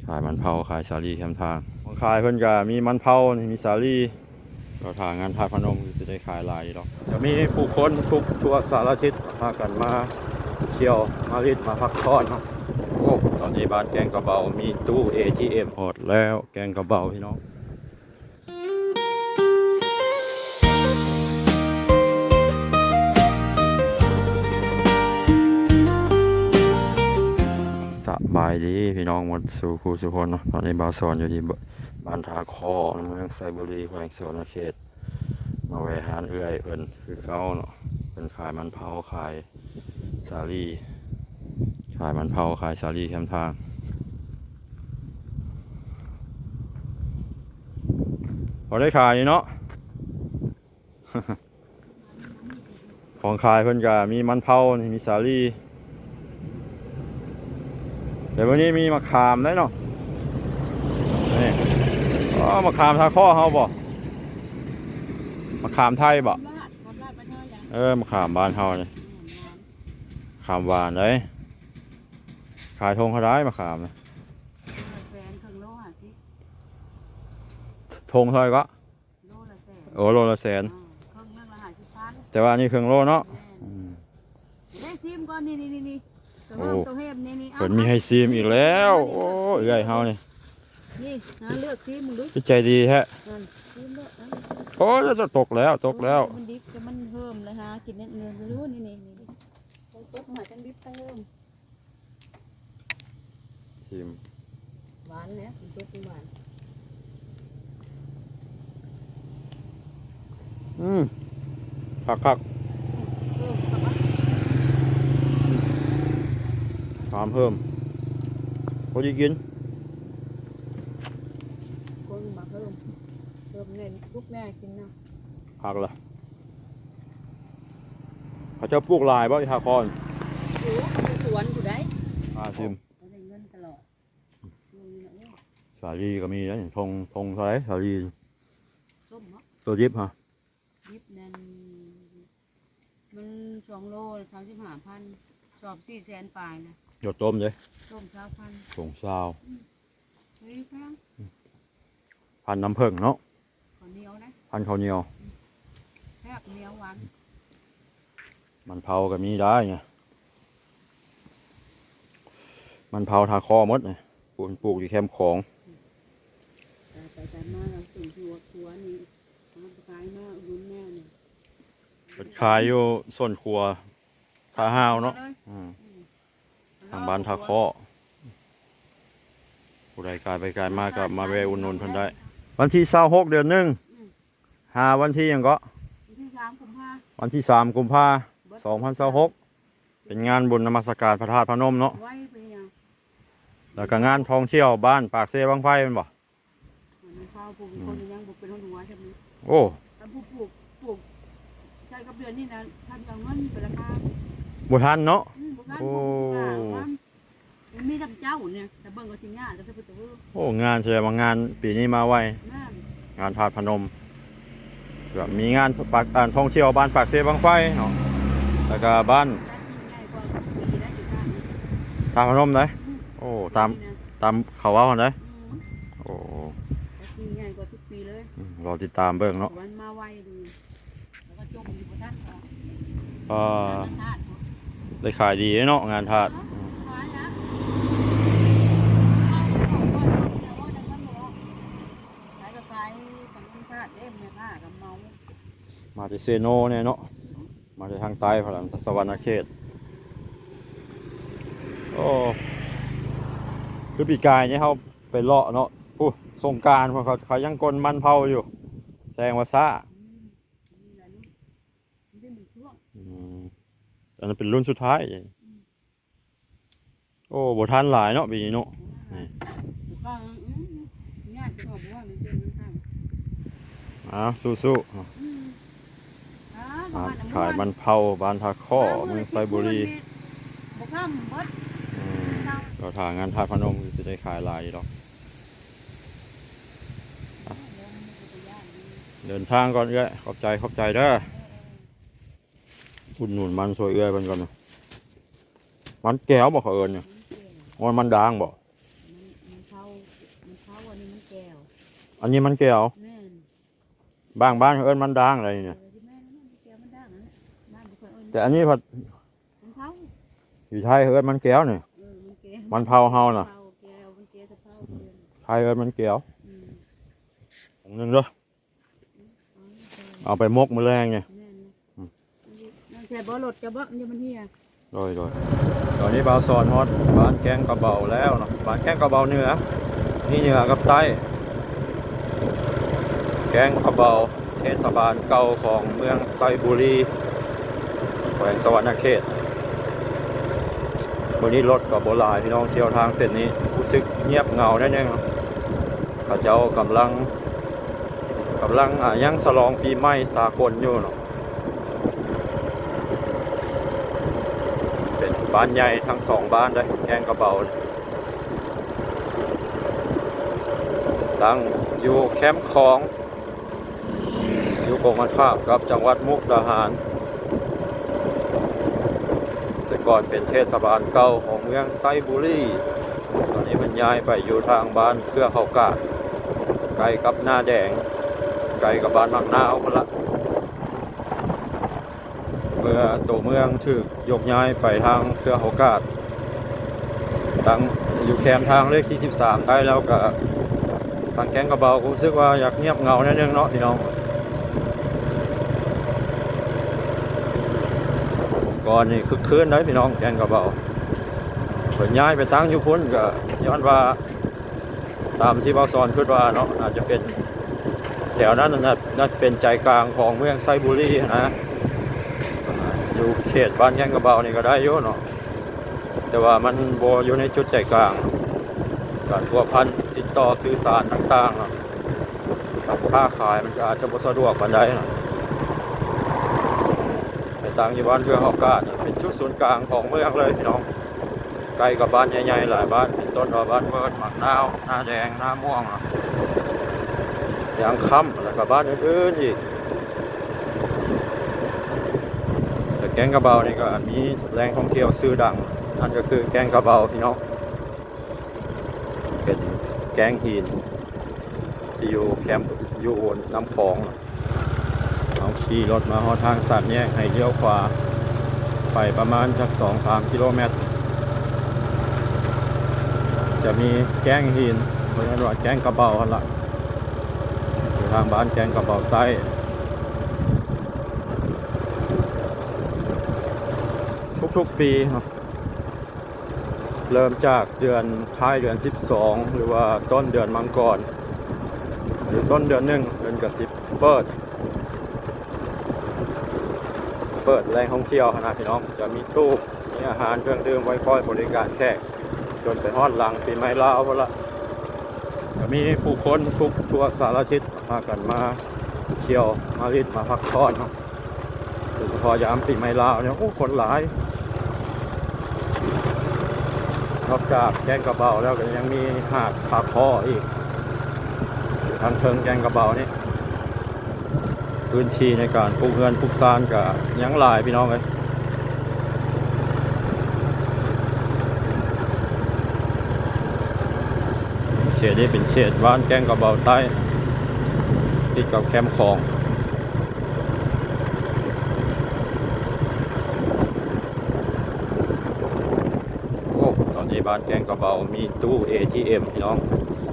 ຂາຍມັນເຜົາ ຂາຍສາລີແຄມທາງ. ຂອງຂາຍເພິ່ນກໍມີມັນເຜົາ ນີ້ ມີສາລີ. ລາວຖ້າງານທາດພະນົມຄືຊິໄດ້ຂາຍຫຼາຍຢູ່ດອກ. ຈະມີຜູ້ຄົນທຸກທົ່ວສາລະທິດພາກັນມາທ່ຽວ ມາຫຼິ້ນ ມາພັກຜ່ອນເນາະ. ໂອ້ ຕອນນີ້ບ້ານແກ້ງກະເບົາມີຕູ້ເອທີເອັມ. ຮອດແລ້ວແກ້ງກະເບົາພີ່ນ້ອງ. ສະບາຍດີພີ່ນ້ອງໝົດສູ່ຄູ່ສູ່ຄົນເນາະ. ຕອນນີ້ບ່າວສອນຢູ່ທີ່ ບ- ບ້ານທ່າຄໍ້ ເມືອງໄຊບູລີ ແຂວງສະຫວັນນະເຂດ. ມາແວ່ຮ້ານເອື້ອຍເພິ່ນຄືເກົ່າເນາະ. ເພິ່ນຂາຍມັນເຜົາ ຂາຍສາລີ ຂາຍມັນເຜົາ ຂາຍສາລີແຄມທາງ. ພໍໄດ້ຂາຍຢູ່ເນາະ. ຂອງຂາຍເພິ່ນກະມີມັນເຜົາ ນີ້ ມີສາລີ. ແຕ່ມື້ນີ້ມີໝາກຂາມໄດ້ເນາະ. ນີ້ ອໍ ໝາກຂາມທ່າຄໍ້ເຮົາບໍ່? ໝາກຂາມໄທບໍ່? ເອີ ໝາກຂາມບ້ານເຮົານີ້. ຂາມຫວານເດ້. ຂາຍຖົງເທົ່າໃດໝາກຂາມນະ? ຖົງເທົ່າໃດເກາະ? ໂລລະແສນ. ໂອ້ ໂລລະແສນ. ເອີ ເຄິ່ງໜຶ່ງລະຫ້າສິບພັນ. ແຕ່ວ່າອັນນີ້ເຄິ່ງໂລເນາະ. ແມ່ນ. ອືມ ໄດ້ຊີມກ່ອນ ນີ້ໆໆ ໂອ້ ໂຕເພີ່ມ ໂຕແຮມ ນີ້ໆ ເພິ່ນມີໃຫ້ຊີມອີກແລ້ວ. ໂອ້ ເອື້ອຍເຮົານີ້ ນີ້ ຫາເລືອກຊີມເບິ່ງດູ. ຄືໃຈດີແທ້. ນັ້ນ ຊີມໂລດ. ໂອ້ ຕົກແລ້ວ ຕົກແລ້ວ. ໂອ້ ມັນດິບ ແຕ່ມັນເພີ່ມລະຫາກິນແນວອື່ນຢູ່. ນີ້ໆ ທັງຕົກມາ ທັງດິບ ທັງເລີ່ມ. ຊີມ ຫວານແຫຼະ ມັນສຸກມັນຫວານ. ອືມ ຄັກໆ. ອືມ ເພີ່ມ ຫວານເພີ່ມ ພໍດີກິນ. ຄົນມັກເພີ່ມ ເພີ່ມແນ່ ສຸກແນ່ກິນນະ. ຄັກລະ. ເຂົາເຈົ້າປູກຫຼາຍບໍ່ ອີທ່າຄໍ້? ໂອ້ ເຂົາມີສວນຢູ່ໃດ໋. ອາ ຊີມ ເຂົາໄດ້ເງິນຕະຫຼອດ. ສາລີກໍມີນະ ຖົງ ຖົງເທົ່າໃດສາລີ? ສົ້ມເນາະ. ໂຕດິບຫະ? ດິບນັ້ນ ມັນສອງໂລ ສາມສິບຫ້າພັນ ສອບສີ່ແສນປາຍນະ. ດຽວຕົ້ມເດ້. ຕົ້ມຊາວພັນ ຖົງຊາວ. ອືມ ເຮີ້ຍ ແພງ. ອືມ ພັນນ້ຳເຜິ້ງເນາະ. ເຂົ້າໜຽວເດ້ ພັນເຂົ້າໜຽວ. ແຊບ ໜຽວຫວານ. ມັນເຜົາກໍມີໄດ້ນະ ມັນເຜົາທ່າຄໍ້ໝົດນະ ປູກ ປູກຢູ່ແຄມຂອງ. ໄປໄປມາເຮົາສົ່ງຢູ່ຄົວນີ້ ເຮົາໄປຂາຍມາອຸດໜູນແມ່ນີ້. ເພິ່ນຂາຍຢູ່ສວນຄົວທ່າຫ້າວເນາະ. ອືມ ອືມ ທາງບ້ານທ່າຄໍ້. ຜູ້ໃດກາຍໄປກາຍມາກໍມາແວ່ອຸດໜູນເພິ່ນໄດ້. ວັນທີຊາວຫົກ ເດືອນໜຶ່ງ. ອືມ ຫາວັນທີຫຍັງເກາະ? ວັນທີສາມ ກຸມພາ ວັນທີສາມ ກຸມພາ ສອງພັນຊາວຫົກ ເປັນງານບຸນນະມັດສະການພະທາດພະນົມເນາະ. ໄວໄປຫຍັງ? ແລ້ວກໍງານທ່ອງທ່ຽວບ້ານປາກເຊບັ້ງໄຟແມ່ນບໍ່? ມັນເຝົ້າຜູ້ຄົນຍັງບໍ່ເປັນຫົວແຊບນີ້. ໂອ້ ຄັນຜູ້ປູກ ປູກໃສ່ກັບເດືອນນີ້ນະ ທັນເອົາເງິນໄປລາຄາ ບໍ່ທັນເນາະ. ອືມ ບໍ່ທັນ. ໂອ້ ມັນມີນຳເຈົ້ານີ້ ແຕ່ເບິ່ງເອົາຊິຍາກແຕ່ເພິ່ນ. ໂອ້ ງານ ສະແດງວ່າງານປີນີ້ມາໄວ. ແມ່ນ ງານທາດພະນົມ ແບບມີງານປາກ ອັນ ທ່ອງທ່ຽວບ້ານປາກເຊບັ້ງໄຟເນາະ ແລ້ວກະບ້ານ ຈັດຍິ່ງໃຫຍ່ກວ່າທຸກປີໄດ໋ຢູ່ທາດ ທາດພະນົມໄດ໋. ອືມ ໂອ້ ຕາມ ປີນີ້ນະ ຕາມເຂົາເວົ້າຫັ້ນໄດ໋. ອືມ ໂອ້ ຈັດຍິ່ງໃຫຍ່ກວ່າທຸກປີເລີຍ. ອືມ ລໍຕິດຕາມເບິ່ງເນາະ ວ່າມັນມາໄວດີ. ແລ້ວກໍຈົມຢູ່ບໍ່ທັນເຂົາ ອ່າ ງານທາດເນາະ ໄດ້ຂາຍດີເນາະ ງານທາດ. ເອີ ຂາຍນະ ຂາຍກໍຂາຍ ຂາຍກັບງານທາດເດ້ ແມ່ຄ້າກໍເມົາ. ມາແຕ່ເຊໂນແນ່ເນາະ ມາແຕ່ທາງໃຕ້ພຸ້ນລະ ສະຫວັນນະເຂດ. ໂອ້ ຄືປີກາຍນີ້ເຮົາໄປເລາະເນາະ ຜູ້ສົງການພວກເຂົາ ເຂົາຍັງກົນມັນເຜົາຢູ່ ແສດງວ່າຊ້າ. ອືມ ນີ້ລະລູກ ມັນເປັນຊ່ວງ. ອືມ ອັນນັ້ນເປັນລຸ້ນສຸດທ້າຍ. ອືມ ໂອ້ ບໍ່ທັນຫຼາຍເນາະປີນີ້ເນາະ. ນີ້ ອືມ ຍາກຈະອອກບໍ່ວ່າມັນເປັນມັນທັນ. ອ້າວ ສູ້ໆ. ອືມ ອ່າ ຮ້ານຂາຍມັນເຜົາບ້ານທ່າຄໍ້ ເມືອງໄຊບູລີ. ບໍ່ຄ່ຳເບິດ. ອືມ ເຮົາຖ້າງານທາດພະນົມຄືຊິໄດ້ຂາຍຫຼາຍຢູ່ດອກ. ອ່ະ ເດີນທາງກ່ອນເອື້ອຍ ຂອບໃຈ ຂອບໃຈເດີ. ອຸດໜູນມັນຊ່ວຍເອື້ອຍເພິ່ນກ່ອນ. ມັນແກ້ວບໍ່ເຂົາເອີ້ນນີ້? ມັນແກ້ວ. ໂອ້ຍ ມັນດາງບໍ່? ມັນ ມັນເຜ ເຂົາ ມັນເຂົາ ອັນນີ້ມັນແກ້ວ ອັນນີ້ມັນແກ້ວ ແມ່ນ ບາງບ້ານເອີ້ນມັນດ່າງໄດ໋ນີ້ ເອີ ນະ ຊິແມ່ນແລ້ວ ມັນແກ້ວມັນດ່າງນັ້ນແຫຼະ ບ້ານບໍ່ຄ່ອຍເອີ້ນ ແຕ່ອັນນີ້ພັດ ມັນເຜົາ ຢູ່ໄທເອີ້ນມັນແກ້ວນີ້ ເອີ ມັນແກ້ວ ມັນເຜົາເຮົານະ ເຜົາແກ້ວ ມັນແກ້ວສະເຜົາ ໄທເອີ້ນມັນແກ້ວ ອືມ ຖົງໜຶ່ງເດີ ອືມ ເອົາໄປໝົກມື້ແລງນີ້ ແມ່ນ ອືມ ຍັງໃສ່ບໍ່ລົດຈະບໍ່ ມັນຍັງມັນເຫຍ ໂດຍ ໂດຍ ຕອນນີ້ບ່າວສອນຮອດບ້ານແກ້ງກະເບົາແລ້ວເນາະ ບ້ານແກ້ງກະເບົາເໜືອ ມີເໜືອກັບໃຕ້ ແກ້ງກະເບົາ ເທດສະບານເກົ່າຂອງເມືອງໄຊບູລີ ແຂວງສະຫວັນນະເຂດ ມື້ນີ້ລົດກໍບໍ່ຫຼາຍ ພີ່ນ້ອງ ທ່ຽວທາງເສັ້ນນີ້ ຮູ້ສຶກງຽບເຫງົາໜ້ອຍໜຶ່ງ ເຂົາເຈົ້າກຳລັງ ກຳລັງ ອາ ຍັງສະຫຼອງປີໃໝ່ສາກົນຢູ່ເນາະ ເປັນບ້ານໃຫຍ່ທັງສອງບ້ານເດ້ ແກ້ງກະເບົາ ຕັ້ງຢູ່ແຄມຂອງ ຢູ່ກົງກັນຂ້າມກັບຈັງຫວັດມຸກດາຫານ ແຕ່ກ່ອນເປັນເທດສະບານເກົ່າຂອງເມືອງໄຊບູລີ ຕອນນີ້ມັນຍ້າຍໄປຢູ່ທາງບ້ານເຄືອເຂົາກາດ ໃກ້ກັບໜ້າແດງ ໃກ້ກັບບ້ານໝາກນາວພຸ້ນລະ ເມື່ອໂຕເມືອງຖືກຍົກຍ້າຍໄປທາງເຄືອເຂົາກາດ ຕັ້ງຢູ່ແຄມທາງເລກທີສິບສາມໄດ້ແລ້ວ ກະທາງແກ້ງກະເບົາກະຮູ້ສຶກວ່າຢາກງຽບເຫງົາໜ້ອຍໜຶ່ງເນາະ ພີ່ນ້ອງ ກ່ອນນີ້ຄຶກຄື້ນເດ້ ພີ່ນ້ອງ ແກ້ງກະເບົາ ເພິ່ນຍ້າຍໄປຕັ້ງຢູ່ພຸ້ນ ກະຍ້ອນວ່າ ຕາມທີ່ບ່າວສອນຄິດວ່າເນາະ ອາດຈະເປັນແຖວນັ້ນນະ ນັ້ນເປັນໃຈກາງຂອງເມືອງໄຊບູລີຫັ້ນນະ ຢູ່ເຂດບ້ານແກ້ງກະເບົານີ້ກະໄດ້ຢູ່ເນາະ ແຕ່ວ່າມັນບໍ່ຢູ່ໃນຈຸດໃຈກາງ ການພົວພັນຕິດຕໍ່ສື່ສານຕ່າງໆເນາະ ການຄ້າຂາຍມັນກະອາດຈະບໍ່ສະດວກປານໃດເນາະ ໄປຕັ້ງຢູ່ບ້ານເຄືອເຂົາກາດ ເປັນຈຸດສູນກາງຂອງເມືອງເລີຍ ພີ່ນ້ອງ. ໃກ້ກັບບ້ານໃຫຍ່ໆຫຼາຍບ້ານ ເປັນຕົ້ນວ່າບ້ານເວີດ, ໝາກນາວ, ນາແດງ, ນາມ່ວງ, ຍາງຄຳ ແລ້ວກໍບ້ານອື່ນໆອີກ. ແຕ່ແກ້ງກະເບົານີ້ກໍມີແຫຼ່ງທ່ອງທ່ຽວຊື່ດັງ, ນັ້ນກໍຄືແກ້ງກະເບົາ ພີ່ນ້ອງ, ເປັນແກ້ງຫີນທີ່ຢູ່ແຄມ ຢູ່ນ້ຳຂອງ. ເຮົາຂີ່ລົດມາຮອດທາງສາມແຍກ ໃຫ້ລ້ຽວຂວາໄປປະມານຈັກສອງສາມກິໂລແມັດ ຈະມີແກ້ງຫີນ ເພິ່ນເອີ້ນວ່າແກ້ງກະເບົາຫັ້ນລະ ຢູ່ທາງບ້ານແກ້ງກະເບົາໃຕ້ ທຸກໆປີເນາະ. ເລີ່ມຈາກເດືອນ ທ້າຍເດືອນສິບສອງ ຫຼືວ່າຕົ້ນເດືອນມັງກອນ ຫຼືຕົ້ນເດືອນໜຶ່ງ ເພິ່ນກໍຊິເປີດ ເປີດແຫຼ່ງທ່ອງທ່ຽວຫັ້ນນະພີ່ນ້ອງ. ຈະມີຕູ້ ມີອາຫານເຄື່ອງດື່ມໄວ້ຄອຍບໍລິການແຂກ ຈົນໄປຮອດຫຼັງປີໃໝ່ລາວພຸ້ນລະ. ກໍມີຜູ້ຄົນທຸກທົ່ວສາລະທິດ ພາກັນມາທ່ຽວ ມາຫຼິ້ນ ມາພັກຜ່ອນເນາະ. ໂດຍສະເພາະຍາມປີໃໝ່ລາວນີ້ ໂອ້ ຄົນຫຼາຍ. ນອກຈາກແກ້ງກະເບົາແລ້ວ ກໍຍັງມີຫາດຜາຄໍ້ອີກ ທາງເທິງແກ້ງກະເບົານີ້. ພື້ນທີ່ໃນການປຸກເຮືອນປຸກຊານກໍຍັງຫຼາຍ ພີ່ນ້ອງເອີຍ. ເຂດນີ້ເປັນເຂດບ້ານແກ້ງກະເບົາໃຕ້ ຕິດກັບແຄມຂອງ. ໂອ້ ຕອນນີ້ບ້ານແກ້ງກະເບົາມີຕູ້ເອທີເອັມ ພີ່ນ້ອງ,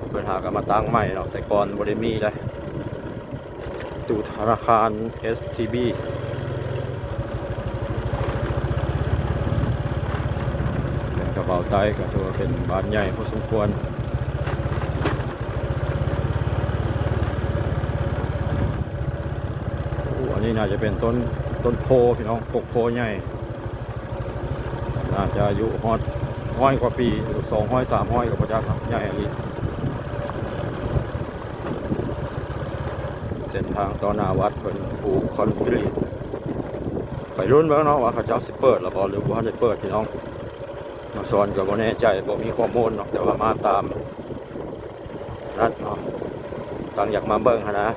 ເພິ່ນຫາກໍມາຕັ້ງໃໝ່ເນາະ, ແຕ່ກ່ອນບໍ່ໄດ້ມີເດ້. ຢູ່ທະນາຄານເອສທີບີ ແຂວງກະເບົາໃຕ້ ກໍຖືວ່າເປັນບ້ານໃຫຍ່ພໍສົມຄວນ. ໂອ້ ອັນນີ້ໜ້າຈະເປັນຕົ້ນ ຕົ້ນໂພ ພີ່ນ້ອງ, ກົກໂພໃຫຍ່ ໜ້າຈະອາຍຸຮອດຮ້ອຍກວ່າປີ ສອງຮ້ອຍ ສາມຮ້ອຍ ກໍບໍ່ຈັກເນາະ, ໃຫຍ່ອີ່ຫຼີ. ເສັ້ນທາງຕໍ່ໜ້າວັດເພິ່ນປູຄອນກຣີດ. ໄປລຸ້ນເບິ່ງເນາະວ່າເຂົາເຈົ້າຊິເປີດແລ້ວບໍ່ ຫຼືບໍ່ທັນໄດ້ເປີດ ພີ່ນ້ອງ. ບ່າວສອນກໍບໍ່ແນ່ໃຈ ບໍ່ມີຂໍ້ມູນເນາະ, ແຕ່ວ່າມາຕາມນັ້ນເນາະ, ຕັ້ງຢາກມາເບິ່ງຫັ້ນນະ.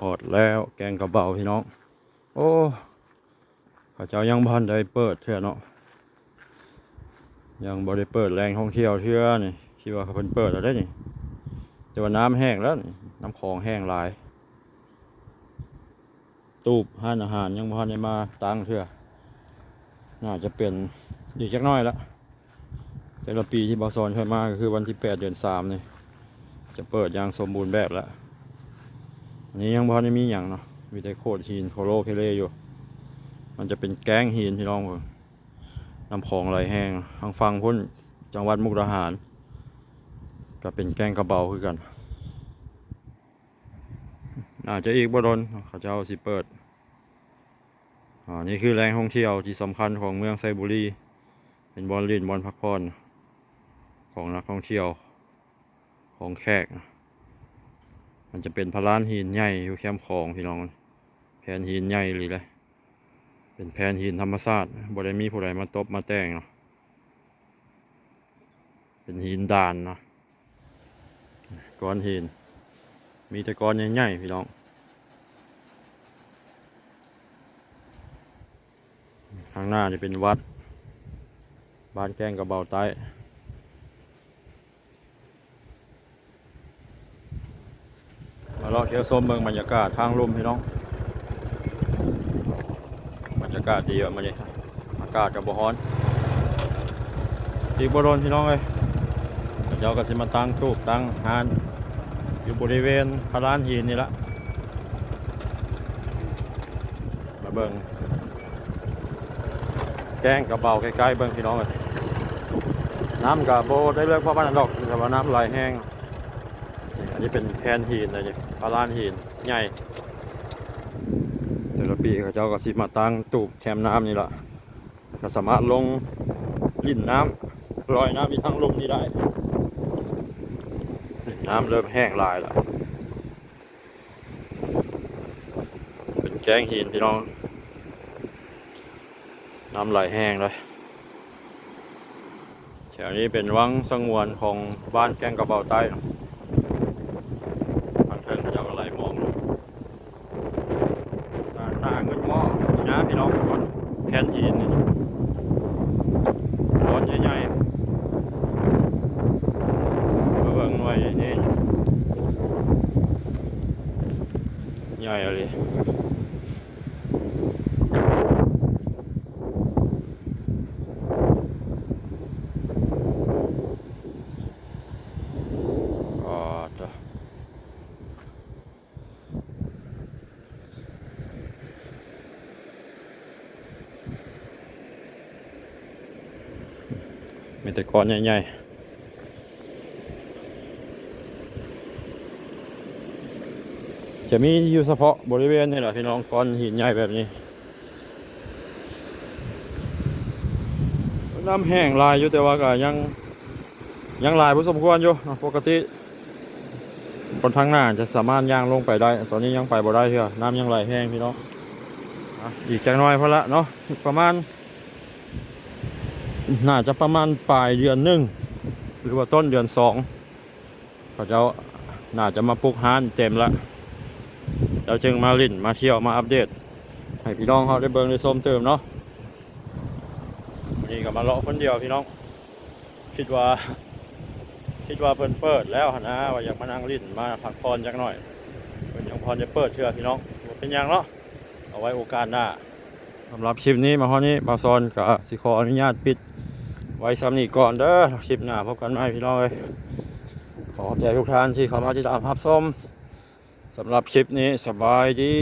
ຮອດແລ້ວ ແກ້ງກະເບົາ ພີ່ນ້ອງ. ໂອ້ ເຂົາເຈົ້າຍັງບໍ່ທັນໄດ້ເປີດເທື່ອເນາະ. ຍັງບໍ່ໄດ້ເປີດແຫຼ່ງທ່ອງທ່ຽວເທື່ອນີ້ ຄິດວ່າເພິ່ນເປີດແລ້ວເດ້ນີ້ ແຕ່ວ່ານ້ຳແຫ້ງແລ້ວນີ້ ນ້ຳຂອງແຫ້ງຫຼາຍ. ຕູບຮ້ານອາຫານຍັງບໍ່ທັນໄດ້ມາຕັ້ງເທື່ອ ໜ້າຈະເປັນອີກຈັກໜ້ອຍລະ. ແຕ່ລະປີທີ່ບ່າວສອນເຄີຍມາ ກໍຄືວັນທີແປດ ເດືອນສາມນີ້ ຈະເປີດຢ່າງສົມບູນແບບລະ. ອັນນີ້ຍັງບໍ່ທັນໄດ້ມີຫຍັງເນາະ ມີແຕ່ໂຂດຫີນໂຄໂລເຄເລຢູ່. ມັນຈະເປັນແກ້ງຫີນ ພີ່ນ້ອງເອີຍ ນ້ຳຂອງໄຫຼແຮງ ທາງຝັ່ງພຸ້ນ ຈັງຫວັດມຸກດາຫານ ກໍເປັນແກ້ງກະເບົາຄືກັນ. ອາດຈະອີກບໍ່ດົນເຂົາເຈົ້າຊິເປີດ. ອາ ນີ້ຄືແຫຼ່ງທ່ອງທ່ຽວທີ່ສຳຄັນຂອງເມືອງໄຊບູລີ ເປັນບ່ອນຫຼິ້ນບ່ອນພັກຜ່ອນຂອງນັກທ່ອງທ່ຽວ ຂອງແຂກ. ມັນຈະເປັນພະລານຫີນໃຫຍ່ຢູ່ແຄມຂອງ ພີ່ນ້ອງ ແຜ່ນຫີນໃຫຍ່ອີ່ຫຼີເດ້ ເປັນແຜ່ນຫີນທຳມະຊາດ ບໍ່ໄດ້ມີຜູ້ໃດມາຕົບມາແຕ່ງເນາະ. ເປັນຫີນດານເນາະ ກ້ອນຫີນ ມີແຕ່ກ້ອນໃຫຍ່ໆ ພີ່ນ້ອງ. ທາງໜ້າຈະເປັນວັດ ບ້ານແກ້ງກະເບົາໃຕ້. ມາເລາະທ່ຽວຊົມເບິ່ງບັນຍາກາດທາງລຸ່ມ ພີ່ນ້ອງ. ບັນຍາກາດດີວ່າມື້ນີ້ ອາກາດກໍບໍ່ຮ້ອນ. ອີກບໍ່ດົນ ພີ່ນ້ອງເອີຍ ເຂົາເຈົ້າກໍຊິມາຕັ້ງຕູບຕັ້ງຮ້ານ ຢູ່ບໍລິເວນພະລານຫີນນີ້ລະ. ມາເບິ່ງແກ້ງກະເບົາໃກ້ໆ ເບິ່ງ ພີ່ນ້ອງເອີຍ. ນ້ຳກໍບໍ່ໄດ້ເລິກປານນັ້ນດອກ ແຕ່ວ່ານ້ຳໄຫຼແຮງ. ອັນນີ້ເປັນແຜ່ນຫີນ ອັນນີ້ພະລານຫີນໃຫຍ່. ແຕ່ລະປີເຂົາເຈົ້າກໍຊິມາຕັ້ງຕູບແຄມນ້ຳນີ້ລະ ກໍສາມາດລົງຫຼິ້ນນ້ຳ ລອຍນ້ຳຢູ່ທາງລຸ່ມນີ້ໄດ້. ນ້ຳເລີ່ມແຫ້ງຫຼາຍລະ ເປັນແກ້ງຫີນ ພີ່ນ້ອງ ນ້ຳໄຫຼແຮງເລີຍ. ແຖວນີ້ເປັນວັງສະຫງວນຂອງບ້ານແກ້ງກະເບົາໃຕ້ເນາະ. ທາງເທິງເຂົາເຈົ້າກໍໄຫຼມອງລົງ ໜ້າເງິນໝໍ້ນີ້ນະ ພີ່ນ້ອງ ແຜ່ນຫີນນີ້ ກ້ອນໃຫຍ່ໆ. ມາເບິ່ງໜ່ວຍນີ້ ໃຫຍ່ອີ່ຫຼີ. ອໍ ເດີ ມີແຕ່ກ້ອນໃຫຍ່ໆ. ຈະມີຢູ່ສະເພາະບໍລິເວນນີ້ແຫຼະ ພີ່ນ້ອງ ກ້ອນຫີນໃຫຍ່ແບບນີ້. ນ້ຳແຫ້ງຫຼາຍຢູ່ ແຕ່ວ່າກໍຍັງ ຍັງຫຼາຍພໍສົມຄວນຢູ່ເນາະ. ປົກກະຕິຄົນທາງໜ້າຈະສາມາດຍ່າງລົງໄປໄດ້ ຕອນນີ້ຍັງໄປບໍ່ໄດ້ເທື່ອ ນ້ຳຍັງໄຫຼແຮງ ພີ່ນ້ອງ. ອາ ອີກຈັກໜ້ອຍພຸ້ນລະເນາະ ປະມານ ໜ້າຈະປະມານປາຍເດືອນໜຶ່ງ ຫຼືວ່າຕົ້ນເດືອນສອງ ເຂົາເຈົ້າໜ້າຈະມາປຸກຮ້ານເຕັມລະ ແລ້ວຈຶ່ງມາຫຼິ້ນມາທ່ຽວມາອັບເດດໃຫ້ພີ່ນ້ອງເຮົາໄດ້ເບິ່ງໄດ້ຊົມຕື່ມເນາະ. ມື້ນີ້ກໍມາເລາະຄົນດຽວ ພີ່ນ້ອງ ຄິດວ່າ ຄິດວ່າເພິ່ນເປີດແລ້ວຫັ້ນນາ ວ່າຢາກມານັ່ງຫຼິ້ນມາພັກຜ່ອນຈັກໜ້ອຍ ເພິ່ນຍັງບໍ່ທັນໄດ້ເປີດເທື່ອ ພີ່ນ້ອງ. ບໍ່ເປັນຫຍັງເນາະ ເອົາໄວ້ໂອກາດໜ້າ. ສຳລັບຄລິບນີ້ມາຮອດນີ້ ບ່າວສອນກໍຊິຂໍອະນຸຍາດປິດໄວ້ສ່ຳນີ້ກ່ອນເດີ. ຄລິບໜ້າພົບກັນໃໝ່ ພີ່ນ້ອງເອີຍ. ຂໍຂອບໃຈທຸກທ່ານທີ່ເຂົ້າມາຕິດຕາມຮັບຊົມ. ສຳລັບຄລິບນີ້ ສະບາຍດີ.